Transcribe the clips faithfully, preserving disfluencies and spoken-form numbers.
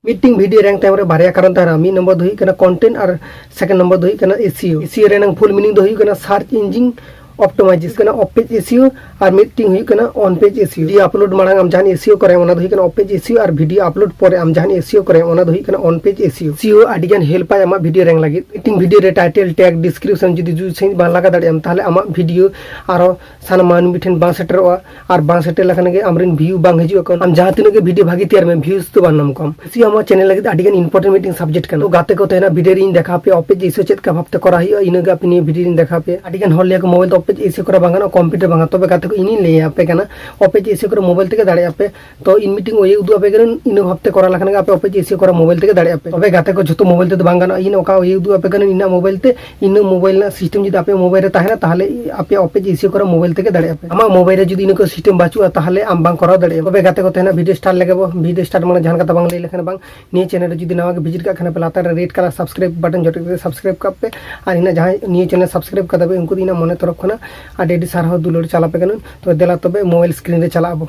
ᱢᱤᱫᱴᱤᱝ video ᱨᱮᱝᱠ ᱛᱟᱭᱚᱢ ᱨᱮ ᱵᱟᱨᱭᱟ ᱠᱟᱨᱚᱱ ᱛᱟᱦᱮᱱᱟ᱾ ᱢᱤᱫ ᱱᱚᱢᱵᱚᱨ ᱫᱚ ᱦᱩᱭᱩᱜ ᱠᱟᱱᱟ ᱠᱚᱱᱴᱮᱱᱴ ᱟᱨ ᱥᱮᱠᱮᱱᱰ ᱱᱚᱢᱵᱚᱨ ᱫᱚ ᱦᱩᱭᱩᱜ ᱠᱟᱱᱟ ᱮᱥᱤᱭᱳ᱾ ᱮᱥᱤᱭᱳ ᱨᱮᱱᱟᱜ ᱯᱷᱩᱞ ᱢᱤᱱᱤᱝ ᱫᱚ ᱦᱩᱭᱩᱜ ᱠᱟᱱᱟ ᱥᱟᱨᱪ ᱤᱧᱡᱤᱱ ᱚᱯᱴᱤᱢᱟᱭᱡᱮᱥᱚᱱ ᱠᱟᱱᱟ, ᱚᱯᱮᱡᱽ ᱮᱥᱤᱭᱳ᱾ ᱟᱨ ᱢᱤᱫᱴᱤᱝ ᱦᱩᱭᱩᱜ ᱠᱟᱱᱟ ᱚᱱ ᱯᱮᱡᱽ ᱮᱥᱤᱭᱳ᱾ ᱵᱷᱤᱰᱤᱭᱳ ᱟᱯᱞᱳᱰ ᱢᱟᱲᱟᱝ ᱟᱢ ᱡᱟᱦᱟᱱ ᱮᱥᱤᱭᱳ ᱠᱚᱨᱟᱭ, ᱚᱱᱟ ᱫᱚ ᱦᱩᱭᱩᱜ ᱠᱟᱱᱟ ᱚᱯᱮᱡᱽ ᱮᱥᱤᱭᱳ᱾ ᱟᱨ ᱵᱷᱤᱰᱤᱭᱳ ᱟᱯᱞᱳᱰ ᱯᱚᱨᱮ ᱟᱢ ᱡᱟᱦᱟᱱ ᱮᱥᱤᱭᱳ ᱠᱚᱨᱟᱭ, ᱚᱱᱟ ᱫᱚ ᱦᱩᱭᱩᱜ ᱠᱟᱱᱟ ᱚᱱ ᱯᱮᱡᱽ ᱮᱥᱤᱭᱳ᱾ ᱮᱥᱤᱭᱳ ᱟᱹᱰᱤ ᱜᱟᱱ ᱦᱮᱞᱯ ᱟᱭ ᱟᱢᱟᱜ ᱵᱷᱤᱰᱤᱭᱳ ᱨᱮᱝᱠ ᱞᱟᱹᱜᱤᱫ᱾ ᱢᱤᱫᱴᱤᱝ ᱵᱷᱤᱰᱤᱭᱳ ᱨᱮ ᱴᱟᱭᱴᱮᱞ, ᱴᱮᱜᱽ, ᱰᱤᱥᱠᱨᱤᱯᱥᱚᱱ ᱡᱩᱫᱤ ᱡᱩᱛ ᱥᱟᱺᱦᱤᱡ ᱵᱟᱝ ᱞᱟᱜᱟᱣ ᱫᱟᱲᱮᱭᱟᱜ ᱟᱢ, ᱛᱟᱦᱚᱞᱮ ᱟᱢᱟᱜ ᱵᱷᱤᱰᱤᱭᱳ ᱟᱨᱚ ᱥᱟᱱᱟᱢ ᱢᱟᱹᱱᱢᱤ ᱴᱷᱮᱱ ᱵᱟᱝ ᱥᱮᱴᱮᱨᱚᱜᱼᱟ᱾ ᱟᱨ ᱵᱟᱝ ᱥᱮᱴᱮᱨ ᱞᱮᱠᱷᱟᱱ ᱜᱮ ᱟᱢᱨᱮᱱ ᱵᱷᱤᱭᱩ ᱵᱟᱝ ᱦᱤᱡᱩᱜ ᱟᱠᱚ᱾ ᱟᱢ ᱡᱟᱦᱟᱸ ᱛᱤᱱᱟᱹᱜ ᱜᱮ ᱵᱷᱤᱰᱤᱭᱳ ᱵᱷᱟᱜᱤ ᱛᱮᱭᱟᱨ ᱢᱮ, ᱵᱷᱤᱭᱩᱥ ᱫᱚ ᱵᱟᱝ ᱧᱟᱢ ᱠᱚᱣᱟᱢ᱾ ᱮᱥᱤᱭᱳ ᱟᱢᱟᱜ ᱪᱮᱱᱮᱞ ᱞᱟᱹᱜᱤᱫ ᱟᱹᱰᱤ ᱜᱟᱱ ᱤᱢᱯᱚᱨᱴᱮᱱᱴ ᱢᱤᱫᱴᱤᱝ ᱥᱟᱵᱡᱮᱠᱴ ᱠᱟᱱᱟ᱾ ᱛᱚ ᱜᱟᱛᱮ ᱠᱚ ᱛᱟᱦᱮᱱᱟ, ᱵᱷᱤᱰᱤᱭᱳ ᱨᱮᱧ ᱫᱮᱠᱷᱟᱣ ᱟᱯᱮᱭᱟ ᱚᱯᱮᱡᱽ ᱮᱥᱤᱭᱳ ᱪᱮᱫ ᱞᱮᱠᱟ ᱵᱷᱟᱵᱛᱮ ᱠᱚᱨᱟᱣ ᱦᱩᱭᱩᱜᱼᱟ, ᱤᱱᱟᱹᱜᱮ ᱟᱯᱮ ᱱᱤᱭᱟᱹ ᱵᱷᱤᱰᱤᱭᱳ ᱨᱮᱧ ᱫᱮᱠᱷᱟᱣ ᱟᱯᱮᱭᱟ᱾ ᱟᱹᱰᱤ ᱜᱟᱱ ᱦᱚᱲ ᱞᱟᱹᱭᱟ ᱠᱚ ᱢᱳᱵᱟᱭᱤᱞ ᱛᱮ ᱚᱯᱮᱡᱽ ᱮᱥᱤᱭᱳ ᱠᱚᱨᱟᱣ ᱵᱟᱝ ᱜᱟᱱᱚᱜᱼᱟ, ᱠᱚᱢᱯᱤᱭᱩᱴᱟᱨ ᱵᱟᱝ ᱜᱟᱱᱚᱜᱼᱟ᱾ ᱛᱚᱵᱮ ᱜᱟᱛᱮ ᱠᱚ, ᱤᱧᱤᱧ ᱞᱟᱹᱭ ᱟᱯᱮ ᱠᱟᱱᱟ, ᱚᱯᱮᱡᱽ ᱮᱥᱤᱭᱳ ᱠᱚᱨᱟᱣ ᱢᱳᱵᱟᱭᱤᱞ ᱛᱮᱜᱮ ᱫᱟᱲᱮᱭᱟᱜ ᱟᱯᱮ᱾ ᱛᱚ ᱤᱧ ᱢᱤᱫᱴᱤᱝ ᱳᱭᱮ ᱩᱫᱩᱜ ᱟᱯᱮ ᱠᱟᱹᱱᱟᱹᱧ, ᱤᱱᱟᱹ ᱵᱷᱟᱵᱛᱮ ᱠᱚᱨᱟᱣ ᱞᱮᱠᱷᱟᱱ ᱜᱮ ᱟᱯᱮ ᱚᱯᱮᱡᱽ ᱮᱥᱤᱭᱳ ᱠᱚᱨᱟᱣ ᱢᱳᱵᱟᱭᱤᱞ ᱛᱮᱜᱮ ᱫᱟᱲᱮᱭᱟᱜ ᱟᱯᱮ᱾ ᱛᱚᱵᱮ ᱜᱟᱛᱮ ᱠᱚ, ᱡᱷᱚᱛᱚ ᱢᱳᱵᱟᱭᱤᱞ ᱛᱮᱫᱚ ᱵᱟᱝ ᱜᱟᱱᱚᱜᱼᱟ᱾ ᱤᱧ ᱚᱠᱟ ᱳᱭᱮ ᱩᱫᱩᱜ ᱟᱯᱮ ᱠᱟᱹᱱᱟᱹᱧ ᱤᱧᱟᱹᱜ ᱢᱳᱵᱟᱭᱤᱞ ᱛᱮ, ᱤᱱᱟᱹ ᱢᱳᱵᱟᱭᱤᱞ ᱨᱮᱱᱟᱜ ᱥᱤᱥᱴᱮᱢ ᱡᱩᱫᱤ ᱟᱯᱮ ᱢᱳᱵᱟᱭᱤᱞ ᱨᱮ ᱛᱟᱦᱮᱱᱟ, ᱛᱟᱦᱚᱞᱮ ᱟᱯᱮ ᱚᱯᱮᱡᱽ ᱮᱥᱤᱭᱳ ᱠᱚᱨᱟᱣ ᱢᱳᱵᱟᱭᱤᱞ ᱛᱮᱜᱮ ᱫᱟᱲᱮᱭᱟᱜ ᱟᱯᱮ᱾ ᱟᱢᱟᱜ ᱢᱳᱵᱟᱭᱤᱞ ᱨᱮ ᱡᱩᱫᱤ ᱤᱱᱟᱹ ᱠᱚ ᱥᱤᱥᱴᱮᱢ ᱵᱟᱹᱪᱩᱜᱼᱟ, ᱛᱟᱦᱚᱞᱮ ᱟᱢ ᱵᱟᱝ ᱠᱚᱨᱟᱣ ᱫᱟᱲᱮᱭᱟᱜᱼᱟ᱾ ᱛᱚᱵᱮ ᱜᱟᱛᱮ ᱠᱚ ᱛᱟᱦᱮᱱᱟ, ᱵᱷᱤᱰᱤᱭᱳ ᱥᱴᱟᱨᱴ ᱞᱮᱜᱮ ᱵᱚ᱾ ᱵᱷᱤᱰᱤᱭᱳ ᱥᱴᱟᱨᱴ ᱢᱟᱲᱟᱝ ᱡᱟᱦᱟᱱ ᱠᱟᱛᱷᱟ ᱵᱟᱝ ᱞᱟᱹᱭ ᱞᱮᱠᱷᱟᱱ ᱵᱟᱝ᱾ ᱱᱤᱭᱟᱹ ᱪᱮᱱᱮᱞ ᱨᱮ ᱡᱩᱫᱤ ᱱᱟᱣᱟ ᱜᱮ ᱵᱷᱤᱡᱤᱴ ᱠᱟᱜ ᱠᱷᱟᱱ ᱯᱮ, ᱞᱟᱛᱟᱨ ᱨᱮ ᱨᱮᱰ ᱠᱟᱞᱟᱨ ᱥᱟᱵᱥᱠᱨᱟᱭᱤᱵ ᱵᱟᱴᱚᱱ ᱡᱚᱴᱮᱫ ᱠᱟᱛᱮ ᱥᱟᱵᱥᱠᱨᱟᱭᱤᱵ ᱠᱟᱜ ᱯᱮ᱾ ᱟᱨ ᱤᱧᱟᱹᱜ ᱡᱟᱦᱟᱸᱭ ᱱᱤᱭᱟᱹ ᱪᱮᱱᱮᱞ ᱥᱟᱵᱥᱠᱨᱟᱭᱤᱵ ᱠᱟᱫᱟ ᱯᱮ, ᱩᱱᱠᱩ ᱫᱚ ᱤᱧᱟᱹᱜ ᱢᱚᱱᱮ ᱛᱚᱨᱚᱯ ᱠᱷᱚᱱᱟᱜ ᱟᱹᱰᱤ ᱟᱹᱰᱤ ᱥᱟᱨᱦᱟᱣ ᱫᱩᱞᱟᱹᱲ ᱪᱟᱞ ᱟᱯᱮ ᱠᱟᱹᱱᱟᱹᱧ᱾ ᱛᱚ ᱫᱮᱞᱟ ᱛᱚᱵᱮ ᱢᱳᱵᱟᱭᱤᱞ ᱥᱠᱨᱤᱱ ᱨᱮ ᱪᱟᱞᱟᱜ ᱟᱵᱚ᱾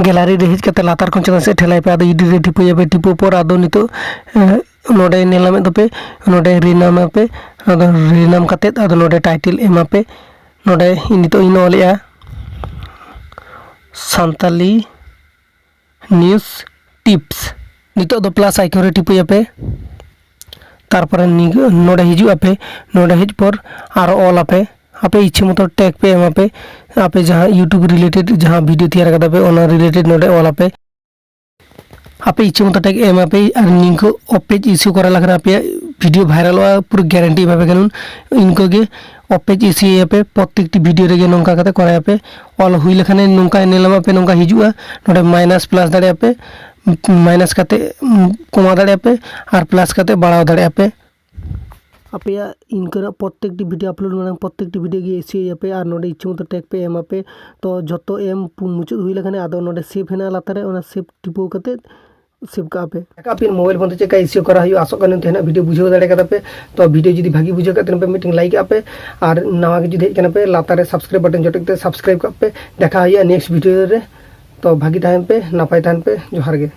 ᱜᱮᱞᱟᱨᱤ ᱨᱮ ᱦᱮᱡ ᱠᱟᱛᱮ ᱞᱟᱛᱟᱨ ᱠᱷᱚᱱ ᱪᱮᱛᱟᱱ ᱥᱮᱫ ᱴᱷᱮᱞᱟᱭ ᱯᱮ, ᱟᱫᱚ ᱮᱰᱤᱴ ᱨᱮ ᱴᱤᱯᱟᱹᱭᱟᱯᱮ᱾ ᱴᱤᱯᱟᱹ ᱯᱚᱨ ᱟᱫᱚ ᱱᱤᱛᱚᱜ, ᱮ, ᱱᱚᱰᱮ ᱧᱮᱞ ᱧᱟᱢᱮᱫ ᱫᱚᱯᱮ, ᱱᱚᱰᱮ ᱨᱤᱱᱟᱢ ᱟᱯᱮ᱾ ᱟᱫᱚ ᱨᱤᱱᱟᱢ ᱠᱟᱛᱮ ᱟᱫᱚ ᱱᱚᱰᱮ ᱴᱟᱭᱴᱮᱞ ᱮᱢᱟᱯᱮ᱾ ᱱᱚᱰᱮ ᱱᱤᱛᱚᱜ ᱤᱧ ᱚᱞᱮᱜᱼᱟ ᱥᱟᱱᱛᱟᱞᱤ ᱱᱤᱭᱩᱡᱽ ᱴᱤᱯᱥ᱾ ᱱᱤᱛᱚᱜ ᱫᱚ ᱯᱞᱟᱥ ᱟᱭᱠᱚᱱ ᱨᱮ ᱴᱤᱯᱟᱹᱭᱟᱯᱮ᱾ ᱛᱟᱨᱯᱚᱨᱮ ᱱᱤᱜ-, ᱱᱚᱰᱮ ᱦᱤᱡᱩᱜ ᱟᱯᱮ᱾ ᱱᱚᱰᱮ ᱦᱮᱡ ᱯᱚᱨ ᱟᱨᱚ ᱚᱞ ᱟᱯᱮ, ᱟᱯᱮ ᱤᱪᱪᱷᱟᱹ ᱢᱚᱛᱚ ᱴᱮᱜᱽ ᱯᱮ ᱮᱢᱟᱯᱮ᱾ ᱟᱯᱮ ᱡᱟᱦᱟᱸ YouTube ᱨᱤᱞᱮᱴᱮᱰ ᱡᱟᱦᱟᱸ ᱵᱷᱤᱰᱤᱭᱳ ᱛᱮᱭᱟᱨ ᱠᱟᱫᱟ ᱯᱮ, ᱚᱱᱟ ᱨᱤᱞᱮᱴᱮᱰ ᱱᱚᱰᱮ ᱚᱞ ᱟᱯᱮ᱾ ᱟᱯᱮ ᱤᱪᱪᱷᱟᱹ ᱢᱚᱛᱚ ᱴᱮᱜᱽ ᱮᱢᱟᱯᱮ᱾ ᱟᱨ ᱱᱤᱝᱠᱟᱹ ᱚᱯᱮᱡᱽ ᱤᱥᱩ ᱠᱚᱨᱟᱣ ᱞᱮᱠᱷᱟᱱ ᱟᱯᱮᱭᱟᱜ ᱵᱷᱤᱰᱤᱭᱳ ᱵᱷᱟᱭᱨᱟᱞᱚᱜᱼᱟ, ᱯᱩᱨᱟᱹ ᱜᱮᱨᱮᱱᱴᱤ ᱮᱢᱟᱯᱮ ᱠᱟᱹᱱᱟᱹᱧ᱾ ᱤᱱᱠᱟᱹ ᱜᱮ ᱚᱯᱮᱡᱽ ᱤᱥᱩᱭᱟᱯᱮ, ᱯᱨᱚᱛᱮᱠᱴᱤ ᱵᱷᱤᱰᱤᱭᱳ ᱨᱮᱜᱮ ᱱᱚᱝᱠᱟ ᱠᱟᱛᱮ ᱠᱚᱨᱟᱣᱟᱯᱮ᱾ ᱚᱞ ᱦᱩᱭ ᱞᱮᱠᱷᱟᱱ ᱱᱚᱝᱠᱟ ᱧᱮᱞ ᱧᱟᱢᱚᱜ ᱯᱮ, ᱱᱚᱝᱠᱟ ᱦᱤᱡᱩᱜᱼᱟ᱾ ᱱᱚᱰᱮ ᱢᱟᱭᱱᱟᱥ ᱯᱞᱟᱥ ᱫᱟᱲᱮᱭᱟᱜᱼᱟ ᱯᱮ, ᱢᱟᱭᱱᱟᱥ ᱠᱟᱛᱮ, ᱩᱢ, ᱠᱚᱢᱟ ᱫᱟᱲᱮᱭᱟᱜᱼᱟ ᱯᱮ, ᱟᱨ ᱯᱞᱟᱥ ᱠᱟᱛᱮ ᱵᱟᱲᱟᱣ ᱫᱟᱲᱮᱭᱟᱜᱼᱟ ᱯᱮ᱾ ᱟᱯᱮᱭᱟᱜ ᱤᱱᱠᱟᱹᱱᱟᱜ ᱯᱨᱚᱛᱮᱠᱴᱤ ᱵᱷᱤᱰᱤᱭᱳ ᱟᱯᱞᱳᱰ ᱢᱟᱲᱟᱝ ᱯᱨᱚᱛᱮᱠᱴᱤ ᱵᱷᱤᱰᱤᱭᱳ ᱜᱮ ᱤᱥᱩᱭᱟᱯᱮ ᱟᱨ ᱱᱚᱰᱮ ᱤᱪᱪᱷᱟᱹ ᱢᱚᱛᱚ ᱴᱮᱜᱽ ᱯᱮ ᱮᱢᱟᱯᱮ᱾ ᱛᱚ ᱡᱷᱚᱛᱚ ᱮᱢ ᱯᱩ-, ᱢᱩᱪᱟᱹᱫ ᱦᱩᱭ ᱞᱮᱠᱷᱟᱱ ᱟᱫᱚ ᱱᱚᱰᱮ ᱥᱮᱵᱷ ᱦᱮᱱᱟᱜᱼᱟ ᱞᱟᱛᱟᱨ ᱨᱮ, ᱚᱱᱟ ᱥᱮᱵᱷ ᱴᱤᱯᱟᱹᱣ ᱠᱟᱛᱮ ᱥᱮᱵᱷ ᱠᱟᱜᱼᱟ ᱯᱮ᱾ ᱟᱯᱮᱭᱟᱜ ᱢᱳᱵᱟᱭᱤᱞ ᱯᱷᱳᱱ ᱛᱮ ᱪᱮᱫ ᱞᱮᱠᱟ ᱤᱥᱩ ᱠᱚᱨᱟᱣ ᱦᱩᱭᱩᱜᱼᱟ, ᱟᱥᱚᱜ ᱠᱟᱹᱱᱟᱹᱧ ᱛᱮᱦᱮᱧᱟᱜ ᱵᱷᱤᱰᱤᱭᱳ ᱵᱩᱡᱷᱟᱹᱣ ᱫᱟᱲᱮ ᱠᱟᱫᱟ ᱯᱮ᱾ ᱛᱚ ᱵᱷᱤᱰᱤᱭᱳ ᱡᱩᱫᱤ ᱵᱷᱟᱜᱤ ᱵᱩᱡᱷᱟᱹᱣ ᱠᱟᱜ ᱛᱟᱦᱮᱱ ᱯᱮ, ᱢᱤᱫᱴᱮᱱ ᱞᱟᱭᱤᱠ ᱠᱟᱜ ᱯᱮ᱾ ᱟᱨ ᱱᱟᱣᱟ ᱜᱮ ᱡᱩᱫᱤ ᱦᱮᱡ ᱠᱟᱱᱟ ᱯᱮ, ᱞᱟᱛᱟᱨ ᱨᱮ ᱥᱟᱵᱥᱠᱨᱟᱭᱤᱵ ᱵᱟᱴᱚᱱ ᱡᱚᱴᱮᱫ ᱠᱟᱛᱮ ᱥᱟᱵᱥᱠᱨᱟᱭᱤᱵ ᱠᱟᱜ ᱯᱮ᱾ ᱫᱮᱠᱷᱟ ᱦᱩᱭᱩᱜᱼᱟ ᱱᱮᱠᱥᱴ ᱵᱷᱤᱰᱤᱭᱳ ᱨᱮ᱾ ᱛᱚ ᱵᱷᱟᱜᱤ ᱛᱟᱦᱮᱱ ᱯᱮ, ᱱᱟᱯᱟᱭ ᱛᱟᱦᱮᱱ ᱯᱮ᱾ ᱡᱚᱦᱟᱨ ᱜᱮ᱾